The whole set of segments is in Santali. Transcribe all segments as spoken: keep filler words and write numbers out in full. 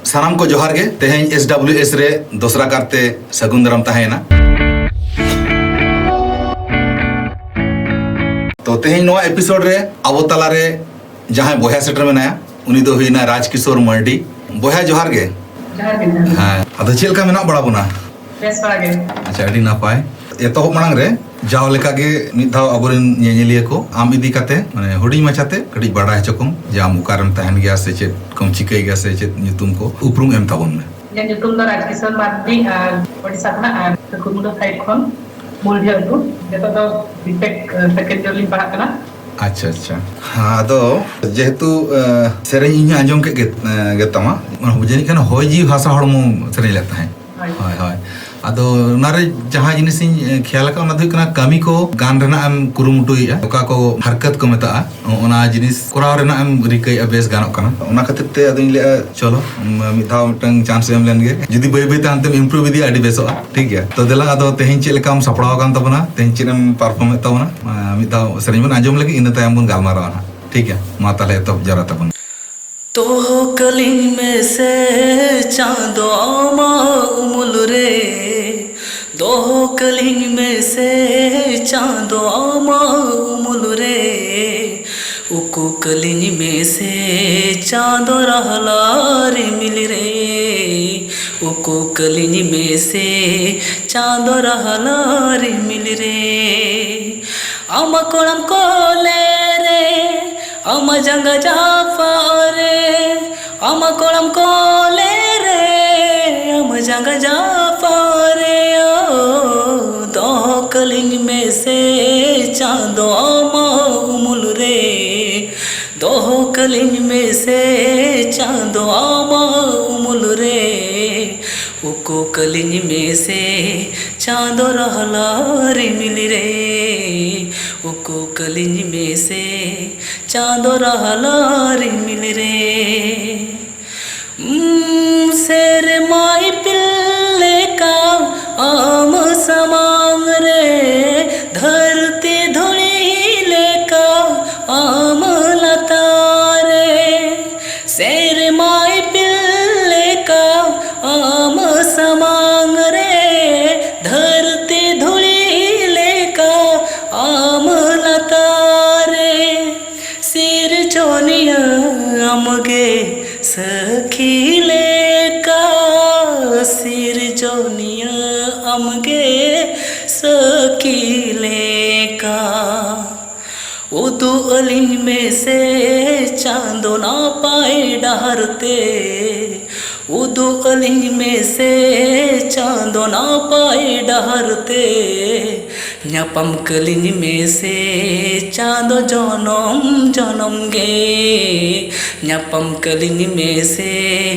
ᱥᱟᱱᱟᱢ ᱠᱚ ᱡᱚᱦᱟᱨ ᱜᱮ᱾ ᱛᱮᱦᱮᱧ S W S ᱨᱮ ᱫᱚᱥᱨᱟ ᱠᱟᱨᱛᱮ ᱥᱟᱹᱜᱩᱱ ᱫᱟᱨᱟᱢ ᱛᱟᱦᱮᱸᱭᱮᱱᱟ᱾ ᱛᱚ, ᱛᱮᱦᱮᱧ ᱱᱚᱣᱟ ᱮᱯᱤᱥᱳᱰ ᱨᱮ ᱟᱵᱚ ᱛᱟᱞᱟᱨᱮ ᱡᱟᱦᱟᱸᱭ ᱵᱚᱭᱦᱟ ᱥᱮᱴᱮᱨ ᱢᱮᱱᱟᱭᱟ, ᱩᱱᱤ ᱫᱚ ᱦᱩᱭᱱᱟ ᱨᱟᱡᱽ ᱠᱤᱥᱳᱨ ᱢᱟᱨᱰᱤ᱾ ᱵᱚᱭᱦᱟ, ᱡᱚᱦᱟᱨ ᱜᱮ᱾ ᱡᱚᱦᱟᱨ ᱜᱮ, ᱡᱚᱦᱟᱨ ᱜᱮ᱾ ᱦᱮᱸ, ᱟᱫᱚ ᱪᱮᱫ ᱞᱮᱠᱟ ᱢᱮᱱᱟᱜ ᱵᱟᱲᱟ ᱵᱚᱱᱟ? ᱵᱮᱥ ᱵᱟᱲᱟ ᱜᱮ᱾ ᱟᱪᱪᱷᱟ, ᱟᱹᱰᱤ ᱱᱟᱯᱟᱭ᱾ ᱮᱛᱚᱦᱚᱵ ᱢᱟᱲᱟᱝ ᱨᱮ ᱡᱟᱣ ᱞᱮᱠᱟ ᱜᱮ ᱢᱤᱫ ᱫᱷᱟᱣ ᱟᱵᱚᱨᱮᱱ ᱧᱮᱧᱮᱞᱤᱭᱟᱹ ᱠᱚ ᱟᱢ ᱤᱫᱤ ᱠᱟᱛᱮ, ᱢᱟᱱᱮ, ᱦᱩᱰᱤᱧ ᱢᱟᱪᱷᱟᱛᱮ ᱠᱟᱹᱴᱤᱡ ᱵᱟᱰᱟᱭ ᱦᱚᱪᱚ ᱠᱚᱢ ᱡᱮ ᱟᱢ ᱚᱠᱟᱨᱮᱢ ᱛᱟᱦᱮᱱ ᱜᱮᱭᱟ ᱥᱮ ᱪᱮᱫ ᱠᱚᱢ ᱪᱤᱠᱟᱹᱭ ᱜᱮᱭᱟ ᱥᱮ ᱪᱮᱫ ᱧᱩᱛᱩᱢ ᱠᱚ, ᱩᱯᱨᱩᱢ ᱮᱢ ᱛᱟᱵᱚᱱ ᱢᱮ᱾ ᱤᱧᱟᱹᱜ ᱧᱩᱛᱩᱢ ᱫᱚ ᱨᱟᱡᱽ ᱠᱤᱥᱳᱨ ᱢᱟᱨᱰᱤ ᱟᱨ ᱳᱰᱤᱥᱟ ᱠᱷᱚᱱᱟᱜ, ᱟᱨ ᱠᱩᱢᱩᱰᱟ ᱥᱟᱭᱤᱰ ᱠᱷᱚᱱ, ᱢᱩᱞᱰᱷᱤ ᱟᱹᱛᱩ᱾ ᱱᱤᱛᱚᱜ ᱫᱚ B.Tech second year ᱞᱤᱧ ᱯᱟᱲᱦᱟᱜ ᱠᱟᱱᱟ᱾ ᱟᱪᱪᱷᱟ, ᱟᱪᱪᱷᱟ᱾ ᱦᱮᱸ, ᱟᱫᱚ ᱡᱮᱦᱮᱛᱩ, ᱮ, ᱥᱮᱨᱮᱧ ᱤᱧ ᱦᱚᱸ ᱟᱸᱡᱚᱢ ᱠᱮᱫ ᱜᱮ, ᱮ, ᱜᱮ ᱛᱟᱢᱟ, ᱚᱱᱟ ᱡᱟᱹᱱᱤᱡ ᱠᱷᱟᱱ ᱦᱚᱭ ᱡᱤᱣᱤ ᱦᱟᱥᱟ ᱦᱚᱲᱢᱚ ᱥᱮᱨᱮᱧ ᱞᱮᱫ ᱛᱟᱦᱮᱸᱫ᱾ ᱦᱳᱭ᱾ ᱦᱳᱭ, ᱦᱳᱭ᱾ ᱟᱫᱚ ᱚᱱᱟᱨᱮ ᱡᱟᱦᱟᱸ ᱡᱤᱱᱤᱥᱤᱧ, ᱮ, ᱠᱷᱮᱭᱟᱞ ᱟᱠᱟᱫᱼᱟ, ᱚᱱᱟ ᱫᱚ ᱦᱩᱭᱩᱜ ᱠᱟᱱᱟ ᱠᱟᱹᱢᱤ ᱠᱚ ᱜᱟᱱ ᱨᱮᱱᱟᱜ ᱮᱢ ᱠᱩᱨᱩᱢᱩᱴᱩᱭᱮᱫᱼᱟ, ᱚᱠᱟ ᱠᱚ ᱦᱟᱨᱠᱟᱛ ᱠᱚ ᱢᱮᱛᱟᱜᱼᱟ, ᱚ-, ᱚᱱᱟ ᱡᱤᱱᱤᱥ ᱠᱚᱨᱟᱣ ᱨᱮᱱᱟᱜ ᱮᱢ ᱨᱤᱠᱟᱹᱭᱮᱫᱼᱟ, ᱵᱮᱥ ᱜᱟᱱᱚᱜ ᱠᱟᱱᱟ᱾ ᱚᱱᱟ ᱠᱷᱟᱹᱛᱤᱨ ᱛᱮ ᱟᱫᱚᱧ ᱞᱟᱹᱭᱮᱫᱼᱟ, ᱪᱚᱞᱚ, ᱩᱢ, ᱢᱤᱫ ᱫᱷᱟᱣ ᱢᱤᱫᱴᱟᱝ ᱪᱟᱱᱥ ᱮᱢ ᱞᱮᱱ ᱜᱮ᱾ ᱡᱩᱫᱤ ᱵᱟᱹᱭ ᱵᱟᱹᱭ ᱛᱮ ᱦᱟᱱᱛᱮᱢ ᱤᱢᱯᱨᱩᱵᱷ ᱤᱫᱤᱭᱟ, ᱟᱹᱰᱤ ᱵᱮᱥᱚᱜᱼᱟ᱾ ᱴᱷᱤᱠ ᱜᱮᱭᱟ? ᱛᱚ, ᱫᱮᱞᱟ, ᱟᱫᱚ ᱛᱮᱦᱮᱧ ᱪᱮᱫ ᱞᱮᱠᱟᱢ ᱥᱟᱯᱲᱟᱣ ᱟᱠᱟᱱ ᱛᱟᱵᱚᱱᱟ, ᱛᱮᱦᱮᱧ ᱪᱮᱫ ᱮᱢ ᱯᱟᱨᱯᱷᱚᱨᱢ ᱮᱫ ᱛᱟᱵᱚᱱᱟ, ᱟ, ᱢᱤᱫ ᱫᱷᱟᱣ ᱥᱮᱨᱮᱧ ᱵᱚᱱ ᱟᱸᱡᱚᱢ ᱞᱮᱜᱮ, ᱤᱱᱟᱹ ᱛᱟᱭᱚᱢ ᱵᱚᱱ ᱜᱟᱞᱢᱟᱨᱟᱣᱟ ᱱᱟᱦᱟᱜ᱾ ᱴᱷᱤᱠ ᱜᱮᱭᱟ? ᱢᱟ ᱛᱟᱦᱞᱮ ᱮᱛᱚᱦᱚᱵ ᱡᱟᱣᱨᱟ ᱛᱟᱵᱚᱱ᱾ ᱫᱚᱦᱚ ᱠᱟᱹᱞᱤᱧ ᱢᱮᱥᱮ ᱪᱟᱸᱫᱚ ᱟᱢᱟᱜ ᱩᱢᱩᱞ ᱨᱮ, ᱫᱚᱦᱚ ᱠᱟᱹᱞᱤᱧ ᱢᱮᱥᱮ ᱪᱟᱸᱫᱚ ᱟᱢᱟᱜ ᱩᱢᱩᱞ ᱨᱮ, ᱩᱠᱩ ᱠᱟᱹᱞᱤᱧ ᱢᱮᱥᱮ ᱪᱟᱸᱫᱚ ᱨᱟᱦᱞᱟ ᱨᱤᱢᱤᱞ ᱨᱮ, ᱩᱠᱩ ᱠᱟᱹᱞᱤᱧ ᱢᱮᱥᱮ ᱪᱟᱸᱫᱚ ᱨᱟᱦᱞᱟ ᱨᱤᱢᱤᱞ ᱨᱮ᱾ ᱟᱢᱟᱜ ᱠᱚᱲᱟᱢ ᱠᱚᱞᱮ ᱨᱮ, ᱟᱢᱟᱜ ᱡᱟᱸᱜᱟ ᱡᱟᱯᱟᱜ ᱨᱮ, ᱟᱢᱟᱜ ᱠᱚᱲᱟᱢ ᱠᱚᱞᱮ ᱨᱮ, ᱟᱢᱟᱜ ᱡᱟᱸᱜᱟ ᱡᱟᱯᱟᱜ ᱨᱮ, ᱳ, ᱫᱚᱦᱚ ᱠᱟᱹᱞᱤᱧ ᱢᱮᱥᱮ ᱪᱟᱸᱫᱚ ᱟᱢᱟᱜ ᱩᱢᱩᱞ ᱨᱮ, ᱫᱚᱦᱚ ᱠᱟᱹᱞᱤᱧ ᱢᱮᱥᱮ ᱪᱟᱸᱫᱚ ᱟᱢᱟᱜ ᱩᱢᱩᱞ ᱨᱮ, ᱩᱠᱩ ᱠᱟᱹᱞᱤᱧ ᱢᱮᱥᱮ ᱪᱟᱸᱫᱚ ᱨᱟᱦᱞᱟ ᱨᱤᱢᱤᱞ ᱨᱮ, ᱩᱠᱩ ᱠᱟᱹᱞᱤᱧ ᱢᱮᱥᱮ ᱪᱟᱸᱫᱚ ᱨᱟᱦᱞᱟ ᱨᱤᱢᱤᱞ ᱨᱮ᱾ ᱩᱸ, ᱥᱮᱨᱢᱟ ᱤᱯᱤᱞ ᱞᱮᱠᱟ ᱟᱢ ᱥᱟᱢᱟᱝ ᱨᱮ, ᱫᱷᱟᱹᱨᱛᱤ ᱫᱷᱩᱲᱤ ᱞᱮᱠᱟ ᱟᱢ ᱞᱟᱛᱟᱨ ᱨᱮ, ᱥᱮᱨᱢᱟ ᱤᱯᱤᱞ ᱥᱟᱹᱠᱷᱤ ᱞᱮᱠᱟ ᱩᱫᱩᱜ ᱟᱹᱞᱤᱧ ᱢᱮᱥᱮ ᱪᱟᱸᱫᱚ ᱱᱟᱯᱟᱭ ᱰᱟᱦᱟᱨ ᱛᱮ᱾ ᱩᱫᱩᱜ ᱟᱹᱞᱤᱧ ᱢᱮᱥᱮ ᱪᱟᱸᱫᱚ ᱱᱟᱯᱟᱭ ᱰᱟᱦᱟᱨ ᱛᱮ᱾ ᱧᱟᱯᱟᱢ ᱠᱟᱹᱞᱤᱧ ᱢᱮᱥᱮ ᱪᱟᱸᱫᱚ ᱡᱚᱱᱚᱢ ᱡᱚᱱᱚᱢ ᱜᱮ᱾ ᱧᱟᱯᱟᱢ ᱠᱟᱹᱞᱤᱧ ᱢᱮᱥᱮ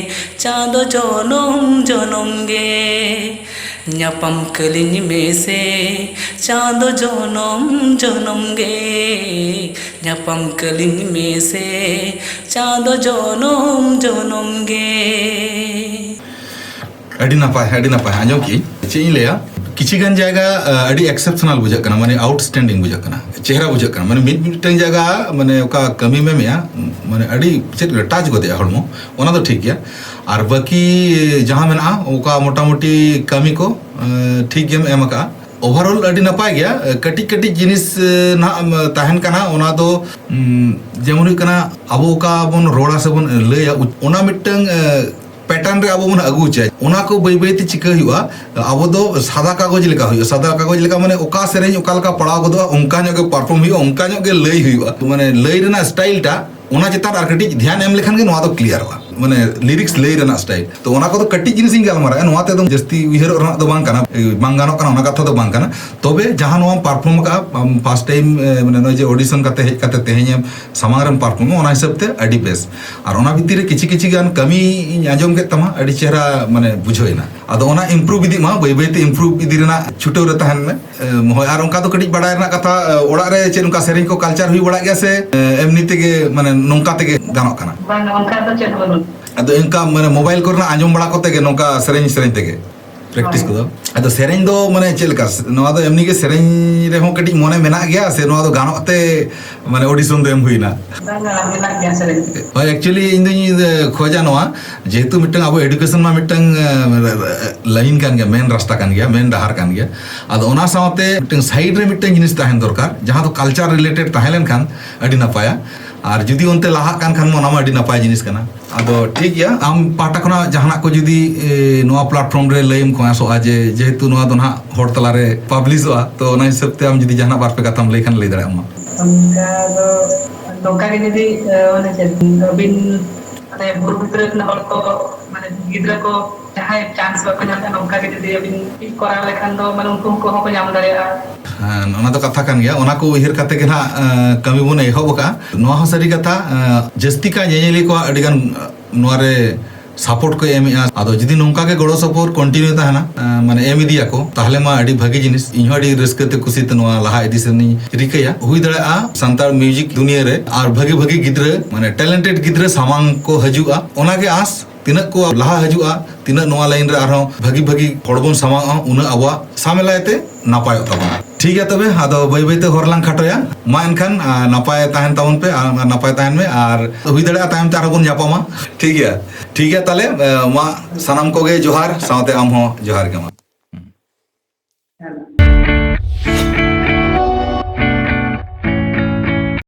ᱪᱟᱸᱫᱚ ᱡᱚᱱᱚᱢ ᱡᱚᱱᱚᱢ ᱜᱮ᱾ ᱧᱟᱯᱟᱢ ᱠᱟᱹᱞᱤᱧ ᱢᱮᱥᱮ ᱪᱟᱸᱫᱚ ᱡᱚᱱᱚᱢ ᱡᱚᱱᱚᱢ ᱜᱮ᱾ ᱧᱟᱯᱟᱢ ᱠᱟᱹᱞᱤᱧ ᱢᱮᱥᱮ ᱪᱟᱸᱫᱚ ᱡᱚᱱᱚᱢ ᱡᱚᱱᱚᱢ ᱜᱮ᱾ ᱟᱹᱰᱤ ᱱᱟᱯᱟᱭ, ᱟᱹᱰᱤ ᱱᱟᱯᱟᱭ᱾ ᱟᱸᱡᱚᱢ ᱠᱤ ᱪᱮᱫ ᱤᱧ ᱞᱟᱹᱭᱟ, ᱠᱤᱪᱷᱤ ᱜᱟᱱ ᱡᱟᱭᱜᱟ ᱟᱹᱰᱤ ᱮᱠᱥᱮᱯᱥᱚᱱᱟᱞ ᱵᱩᱡᱷᱟᱹᱜ ᱠᱟᱱᱟ, ᱢᱟᱱᱮ ᱟᱣᱩᱴᱥᱴᱮᱱᱰᱤᱝ ᱵᱩᱡᱷᱟᱹᱜ ᱠᱟᱱᱟ, ᱪᱮᱦᱨᱟ ᱵᱩᱡᱷᱟᱹᱜ ᱠᱟᱱᱟ᱾ ᱢᱟᱱᱮ ᱢᱤᱫ ᱢᱤᱫᱴᱟᱝ ᱡᱟᱭᱜᱟ, ᱢᱟᱱᱮ ᱚᱠᱟ ᱠᱟᱹᱢᱤ ᱢᱮᱢᱮᱭᱟ, ᱢᱟᱱᱮ ᱟᱹᱰᱤ ᱪᱮᱫ ᱴᱟᱪ ᱜᱚᱫᱮᱜᱼᱟ ᱦᱚᱲᱢᱚ, ᱚᱱᱟ ᱫᱚ ᱴᱷᱤᱠ ᱜᱮᱭᱟ᱾ ᱟᱨ ᱵᱟᱹᱠᱤ ᱡᱟᱦᱟᱸ ᱢᱮᱱᱟᱜᱼᱟ, ᱚᱠᱟ ᱢᱚᱴᱟᱢᱩᱴᱤ ᱠᱟᱹᱢᱤ ᱠᱚ ᱴᱷᱤᱠ ᱜᱮᱢ ᱮᱢ ᱟᱠᱟᱜᱼᱟ᱾ ᱳᱵᱷᱟᱨᱚᱞ ᱟᱹᱰᱤ ᱱᱟᱯᱟᱭ ᱜᱮᱭᱟ᱾ ᱠᱟᱹᱴᱤᱡ ᱠᱟᱹᱴᱤᱡ ᱡᱤᱱᱤᱥ ᱱᱟᱦᱟᱜ ᱛᱟᱦᱮᱱ ᱠᱟᱱᱟ, ᱚᱱᱟ ᱫᱚ ᱡᱮᱢᱚᱱ ᱦᱩᱭᱩᱜ ᱠᱟᱱᱟ, ᱟᱵᱚ ᱚᱠᱟ ᱵᱚᱱ ᱨᱚᱲᱟ ᱥᱮᱵᱚᱱ ᱞᱟᱹᱭᱟ, ᱚᱱᱟ ᱢᱤᱫᱴᱟᱝ ᱯᱮᱴᱟᱨᱱ ᱨᱮ ᱟᱵᱚ ᱵᱚᱱ ᱟᱹᱜᱩ ᱦᱚᱪᱚᱭᱟ᱾ ᱚᱱᱟ ᱠᱚ ᱵᱟᱹᱭ ᱵᱟᱹᱭ ᱛᱮ ᱪᱤᱠᱟᱹ ᱦᱩᱭᱩᱜᱼᱟ, ᱟᱵᱚ ᱫᱚ ᱥᱟᱫᱟ ᱠᱟᱜᱚᱡᱽ ᱞᱮᱠᱟ ᱦᱩᱭᱩᱜᱼᱟ᱾ ᱥᱟᱫᱟ ᱠᱟᱜᱚᱡᱽ ᱞᱮᱠᱟ ᱢᱟᱱᱮ ᱚᱠᱟ ᱥᱮᱨᱮᱧ ᱚᱠᱟ ᱞᱮᱠᱟ ᱯᱟᱲᱟᱣ ᱜᱚᱫᱚᱜᱼᱟ, ᱚᱱᱠᱟ ᱧᱚᱜ ᱜᱮ ᱯᱟᱨᱯᱷᱚᱨᱢ ᱦᱩᱭᱩᱜᱼᱟ, ᱚᱱᱠᱟ ᱧᱚᱜ ᱜᱮ ᱞᱟᱹᱭ ᱦᱩᱭᱩᱜᱼᱟ᱾ ᱢᱟᱱᱮ ᱞᱟᱹᱭ ᱨᱮᱱᱟᱜ ᱥᱴᱟᱭᱤᱞ ᱴᱟ ᱚᱱᱟ ᱪᱮᱛᱟᱱ ᱟᱨ ᱠᱟᱹᱴᱤᱡ ᱫᱷᱮᱭᱟᱱ ᱮᱢ ᱞᱮᱠᱷᱟᱱ ᱜᱮ ᱱᱚᱣᱟ ᱫᱚ ᱠᱞᱤᱭᱟᱨᱚᱜᱼᱟ, ᱢᱟᱱᱮ ᱞᱤᱨᱤᱠᱥ ᱞᱟᱹᱭ ᱨᱮᱱᱟᱜ ᱥᱴᱟᱭᱤᱞ᱾ ᱛᱚ ᱚᱱᱟ ᱠᱚᱫᱚ ᱠᱟᱹᱴᱤᱡ ᱡᱤᱱᱤᱥ ᱤᱧ ᱜᱟᱞᱢᱟᱨᱟᱜᱼᱟ, ᱱᱚᱣᱟ ᱛᱮᱫᱚ ᱡᱟᱹᱥᱛᱤ ᱩᱭᱦᱟᱹᱨᱚᱜ ᱨᱮᱱᱟᱜ ᱫᱚ ᱵᱟᱝ ᱠᱟᱱᱟ, ᱵᱟᱝ ᱜᱟᱱᱚᱜ ᱠᱟᱱᱟ, ᱚᱱᱟ ᱠᱟᱛᱷᱟ ᱫᱚ ᱵᱟᱝ ᱠᱟᱱᱟ᱾ ᱛᱚᱵᱮ ᱡᱟᱦᱟᱸ ᱱᱚᱣᱟᱢ ᱯᱟᱨᱯᱷᱚᱨᱢ ᱟᱠᱟᱫᱼᱟ ᱯᱷᱟᱥᱴ ᱴᱟᱭᱤᱢ, ᱢᱟᱱᱮ ᱱᱚᱜᱼᱚᱭ ᱡᱮ ᱚᱰᱤᱥᱚᱱ ᱠᱟᱛᱮ ᱦᱮᱡ ᱠᱟᱛᱮ ᱛᱮᱦᱮᱧ ᱮᱢ ᱥᱟᱢᱟᱝ ᱨᱮᱢ ᱯᱟᱨᱯᱷᱚᱨᱢᱟ, ᱚᱱᱟ ᱦᱤᱥᱟᱹᱵ ᱛᱮ ᱟᱹᱰᱤ ᱵᱮᱥ᱾ ᱟᱨ ᱚᱱᱟ ᱵᱷᱤᱛᱤᱨ ᱨᱮ ᱠᱤᱪᱷᱤ ᱠᱤᱪᱷᱤ ᱜᱟᱱ ᱠᱟᱹᱢᱤ ᱤᱧ ᱟᱸᱡᱚᱢ ᱠᱮᱫ ᱛᱟᱢᱟ, ᱟᱹᱰᱤ ᱪᱮᱦᱨᱟ ᱢᱟᱱᱮ ᱵᱩᱡᱷᱟᱹᱣ ᱮᱱᱟ᱾ ᱟᱫᱚ ᱚᱱᱟ ᱤᱢᱯᱨᱩᱵᱷ ᱤᱫᱤᱜ ᱢᱟ, ᱵᱟᱹᱭ ᱵᱟᱹᱭ ᱛᱮ ᱤᱢᱯᱨᱩᱵᱷ ᱤᱫᱤ ᱨᱮᱱᱟᱜ ᱪᱷᱩᱴᱟᱹᱣ ᱨᱮ ᱛᱟᱦᱮᱱ ᱢᱮ᱾ ᱮ, ᱦᱳᱭ, ᱟᱨ ᱚᱱᱠᱟ ᱫᱚ ᱠᱟᱹᱴᱤᱡ ᱵᱟᱲᱟᱭ ᱨᱮᱱᱟᱜ ᱠᱟᱛᱷᱟ, ᱮ, ᱚᱲᱟᱜ ᱨᱮ ᱪᱮᱫ ᱚᱱᱠᱟ ᱥᱮᱨᱮᱧ ᱠᱚ ᱠᱟᱞᱪᱟᱨ ᱦᱩᱭ ᱵᱟᱲᱟᱜ ᱜᱮᱭᱟ ᱥᱮ, ᱮ, ᱮᱢᱱᱤ ᱛᱮᱜᱮ, ᱢᱟᱱᱮ ᱱᱚᱝᱠᱟ ᱛᱮᱜᱮ ᱜᱟᱱᱚᱜ ᱠᱟᱱᱟ? ᱵᱟᱝ, ᱚᱱᱠᱟ ᱫᱚ ᱪᱮᱫ ᱦᱚᱸ ᱵᱟᱹᱱᱩᱜ᱾ ᱟᱫᱚ ᱚᱱᱠᱟ ᱢᱟᱱᱮ ᱢᱳᱵᱟᱭᱤᱞ ᱠᱚᱨᱮᱱᱟᱜ ᱟᱸᱡᱚᱢ ᱵᱟᱲᱟ ᱠᱚᱛᱮ ᱜᱮ ᱱᱚᱝᱠᱟ ᱥᱮᱨᱮᱧ ᱥᱮᱨᱮᱧ ᱛᱮᱜᱮ ᱯᱨᱮᱠᱴᱤᱥ ᱠᱚᱫᱚ? ᱟᱫᱚ ᱥᱮᱨᱮᱧ ᱫᱚ ᱢᱟᱱᱮ ᱪᱮᱫ ᱞᱮᱠᱟ? ᱱᱚᱣᱟ ᱫᱚ ᱮᱢᱱᱤ ᱜᱮ ᱥᱮᱨᱮᱧ ᱨᱮᱦᱚᱸ ᱠᱟᱹᱴᱤᱡ ᱢᱚᱱᱮ ᱢᱮᱱᱟᱜ ᱜᱮᱭᱟ ᱥᱮ ᱱᱚᱣᱟ ᱫᱚ ᱜᱟᱱᱚᱜ ᱛᱮ ᱢᱟᱱᱮ ᱚᱰᱤᱥᱚᱱ ᱫᱚ ᱮᱢ ᱦᱩᱭᱱᱟ? ᱵᱟᱝᱟ, ᱢᱮᱱᱟᱜ ᱜᱮᱭᱟ ᱥᱮᱨᱮᱧ᱾ ᱦᱳᱭ, ᱮᱠᱪᱩᱭᱮᱞᱤ ᱤᱧ ᱫᱩᱧ ᱠᱷᱚᱡᱟ ᱱᱚᱣᱟ, ᱡᱮᱦᱮᱛᱩ ᱢᱤᱫᱴᱟᱝ ᱟᱵᱚ ᱮᱰᱩᱠᱮᱥᱚᱱ ᱢᱟ ᱢᱤᱫᱴᱟᱝ ᱞᱟᱭᱤᱱ ᱠᱟᱱ ᱜᱮᱭᱟ, ᱢᱮᱱ ᱨᱟᱥᱛᱟ ᱠᱟᱱ ᱜᱮᱭᱟ, ᱢᱮᱱ ᱰᱟᱦᱟᱨ ᱠᱟᱱ ᱜᱮᱭᱟ᱾ ᱟᱫᱚ ᱚᱱᱟ ᱥᱟᱶᱛᱮ ᱢᱤᱫᱴᱟᱝ ᱥᱟᱭᱤᱰ ᱨᱮ ᱢᱤᱫᱴᱟᱝ ᱡᱤᱱᱤᱥ ᱛᱟᱦᱮᱱ ᱫᱚᱨᱠᱟᱨ, ᱡᱟᱦᱟᱸ ᱫᱚ ᱠᱟᱞᱪᱟᱨ ᱨᱤᱞᱮᱴᱮᱰ ᱛᱟᱦᱮᱸ ᱞᱮᱱᱠᱷᱟᱱ ᱟᱹᱰᱤ ᱱᱟᱯᱟᱭᱟ᱾ ᱟᱨ ᱡᱩᱫᱤ ᱚᱱᱛᱮ ᱞᱟᱦᱟᱜ ᱠᱟᱱ ᱠᱷᱟᱱ ᱢᱟ, ᱚᱱᱟ ᱢᱟ ᱟᱹᱰᱤ ᱱᱟᱯᱟᱭ ᱡᱤᱱᱤᱥ ᱠᱟᱱᱟ᱾ ᱟᱫᱚ ᱴᱷᱤᱠ ᱜᱮᱭᱟ, ᱟᱢ ᱯᱟᱦᱴᱟ ᱠᱷᱚᱱᱟᱜ ᱡᱟᱦᱟᱱᱟᱜ ᱠᱚ ᱡᱩᱫᱤ ᱮ, ᱱᱚᱣᱟ ᱯᱞᱟᱴᱯᱷᱚᱨᱢ ᱨᱮ ᱞᱟᱹᱭᱮᱢ ᱠᱷᱚᱡᱟᱥᱚᱜᱼᱟ, ᱡᱮ ᱡᱮᱦᱮᱛᱩ ᱱᱚᱣᱟ ᱫᱚ ᱱᱟᱦᱟᱜ ᱦᱚᱲ ᱛᱟᱞᱟᱨᱮ ᱯᱟᱵᱽᱞᱤᱥᱚᱜᱼᱟ, ᱛᱚ ᱚᱱᱟ ᱦᱤᱥᱟᱹᱵ ᱛᱮ ᱟᱢ ᱡᱩᱫᱤ ᱡᱟᱦᱟᱱᱟᱜ ᱵᱟᱨ ᱯᱮ ᱠᱟᱛᱷᱟᱢ ᱞᱟᱹᱭ ᱠᱷᱟᱱ ᱞᱟᱹᱭ ᱫᱟᱲᱮᱭᱟᱜ ᱟᱢ ᱢᱟ᱾ ᱚᱱᱠᱟ ᱫᱚ, ᱱᱚᱝᱠᱟ ᱜᱮ ᱡᱩᱫᱤ ᱮ, ᱢᱟᱱᱮ ᱪᱮᱫ, ᱟᱹᱵᱤᱱ ᱢᱟᱱᱮ ᱵᱩᱨᱩ ᱵᱷᱤᱛᱨᱤ ᱨᱮᱱ ᱦᱚᱲ ᱠᱚ, ᱢᱟᱱᱮ ᱜᱤᱫᱽᱨᱟᱹ ᱠᱚ ᱡᱟᱦᱟᱸᱭ ᱪᱟᱱᱥ ᱵᱟᱠᱚ ᱧᱟᱢ ᱮᱫᱟ, ᱱᱚᱝᱠᱟ ᱜᱮ ᱡᱩᱫᱤ ᱟᱹᱵᱤᱱ ᱴᱷᱤᱠ ᱠᱚᱨᱟᱣ ᱞᱮᱠᱷᱟᱱ ᱫᱚ, ᱢᱟᱱᱮ ᱩᱱᱠᱩ ᱠᱚᱦᱚᱸ ᱠᱚ ᱧᱟᱢ ᱫᱟᱲᱮᱭᱟᱜᱼᱟ᱾ ᱦᱮᱸ, ᱚᱱᱟ ᱫᱚ ᱠᱟᱛᱷᱟ ᱠᱟᱱ ᱜᱮᱭᱟ᱾ ᱚᱱᱟ ᱠᱚ ᱩᱭᱦᱟᱹᱨ ᱠᱟᱛᱮ ᱜᱮ ᱱᱟᱦᱟᱜ ᱮ, ᱠᱟᱹᱢᱤ ᱵᱚᱱ ᱮᱦᱚᱵ ᱟᱠᱟᱫᱼᱟ᱾ ᱱᱚᱣᱟ ᱦᱚᱸ ᱥᱟᱹᱨᱤ ᱠᱟᱛᱷᱟ, ᱮ, ᱡᱟᱹᱥᱛᱤ ᱠᱟᱭ ᱧᱮᱧᱮᱞᱤᱭᱟᱹ ᱠᱚᱣᱟᱜ ᱟᱹᱰᱤ ᱜᱟᱱ ᱮ, ᱱᱚᱣᱟ ᱨᱮ ᱥᱟᱯᱳᱨᱴ ᱠᱚ ᱮᱢᱮᱜᱼᱟ᱾ ᱟᱫᱚ ᱡᱩᱫᱤ ᱱᱚᱝᱠᱟ ᱜᱮ ᱜᱚᱲᱚ ᱥᱚᱯᱚᱦᱚᱫ ᱠᱚᱱᱴᱤᱱᱤᱭᱩ ᱛᱟᱦᱮᱱᱟ, ᱮ, ᱢᱟᱱᱮ ᱮᱢ ᱤᱫᱤᱭᱟᱠᱚ, ᱛᱟᱦᱚᱞᱮ ᱢᱟ ᱟᱹᱰᱤ ᱵᱷᱟᱹᱜᱤ ᱡᱤᱱᱤᱥ᱾ ᱤᱧ ᱦᱚᱸ ᱟᱹᱰᱤ ᱨᱟᱹᱥᱠᱟᱹ ᱛᱮ ᱠᱩᱥᱤ ᱛᱮ ᱱᱚᱣᱟ ᱞᱟᱦᱟ ᱤᱫᱤ ᱥᱮᱱᱤᱧ ᱨᱤᱠᱟᱹᱭᱟ᱾ ᱦᱩᱭ ᱫᱟᱲᱮᱭᱟᱜᱼᱟ ᱥᱟᱱᱛᱟᱲ ᱢᱤᱣᱡᱤᱠ ᱫᱩᱱᱤᱭᱟᱹ ᱨᱮ ᱟᱨ ᱵᱷᱟᱹᱜᱤ ᱵᱷᱟᱹᱜᱤ ᱜᱤᱫᱽᱨᱟᱹ, ᱢᱟᱱᱮ ᱴᱮᱞᱮᱱᱴᱮᱰ ᱜᱤᱫᱽᱨᱟᱹ ᱥᱟᱢᱟᱝ ᱠᱚ ᱦᱤᱡᱩᱜᱼᱟ᱾ ᱚᱱᱟᱜᱮ ᱟᱸᱥ, ᱛᱤᱱᱟᱹᱜ ᱠᱚ ᱞᱟᱦᱟ ᱦᱤᱡᱩᱜᱼᱟ, ᱛᱤᱱᱟᱹᱜ ᱱᱚᱣᱟ ᱞᱟᱭᱤᱱ ᱨᱮ ᱟᱨᱦᱚᱸ ᱵᱷᱟᱹᱜᱤ ᱵᱷᱟᱹᱜᱤ ᱦᱚᱲ ᱵᱚᱱ ᱥᱟᱢᱟᱝᱚᱜᱼᱟ, ᱩᱱᱟᱹᱜ ᱟᱵᱚᱣᱟᱜ ᱥᱟᱢᱮᱞᱟᱭ ᱛᱮ ᱱᱟᱯᱟᱭᱚᱜ ᱛᱟᱵᱚᱱᱟ᱾ ᱴᱷᱤᱠ ᱜᱮᱭᱟ, ᱛᱚᱵᱮ ᱟᱫᱚ ᱵᱟᱹᱭ ᱵᱟᱹᱭ ᱛᱮ ᱦᱚᱨ ᱞᱟᱝ ᱠᱷᱟᱴᱚᱭᱟ᱾ ᱢᱟ ᱮᱱᱠᱷᱟᱱ, ᱟ, ᱱᱟᱯᱟᱭ ᱛᱟᱦᱮᱱ ᱛᱟᱵᱚᱱ ᱯᱮ ᱟᱨ ᱱᱟᱯᱟᱭ ᱛᱟᱦᱮᱱ ᱢᱮ, ᱟᱨ ᱦᱩᱭ ᱫᱟᱲᱮᱭᱟᱜᱼᱟ ᱛᱟᱭᱚᱢ ᱛᱮ ᱟᱨᱦᱚᱸ ᱵᱚᱱ ᱧᱟᱯᱟᱢᱟ᱾ ᱴᱷᱤᱠ ᱜᱮᱭᱟ, ᱴᱷᱤᱠ ᱜᱮᱭᱟ, ᱛᱟᱦᱞᱮ, ᱮ, ᱢᱟ ᱥᱟᱱᱟᱢ ᱠᱚᱜᱮ ᱡᱚᱦᱟᱨ, ᱥᱟᱶᱛᱮ ᱟᱢ ᱦᱚᱸ ᱡᱚᱦᱟᱨ ᱜᱮ ᱢᱟ᱾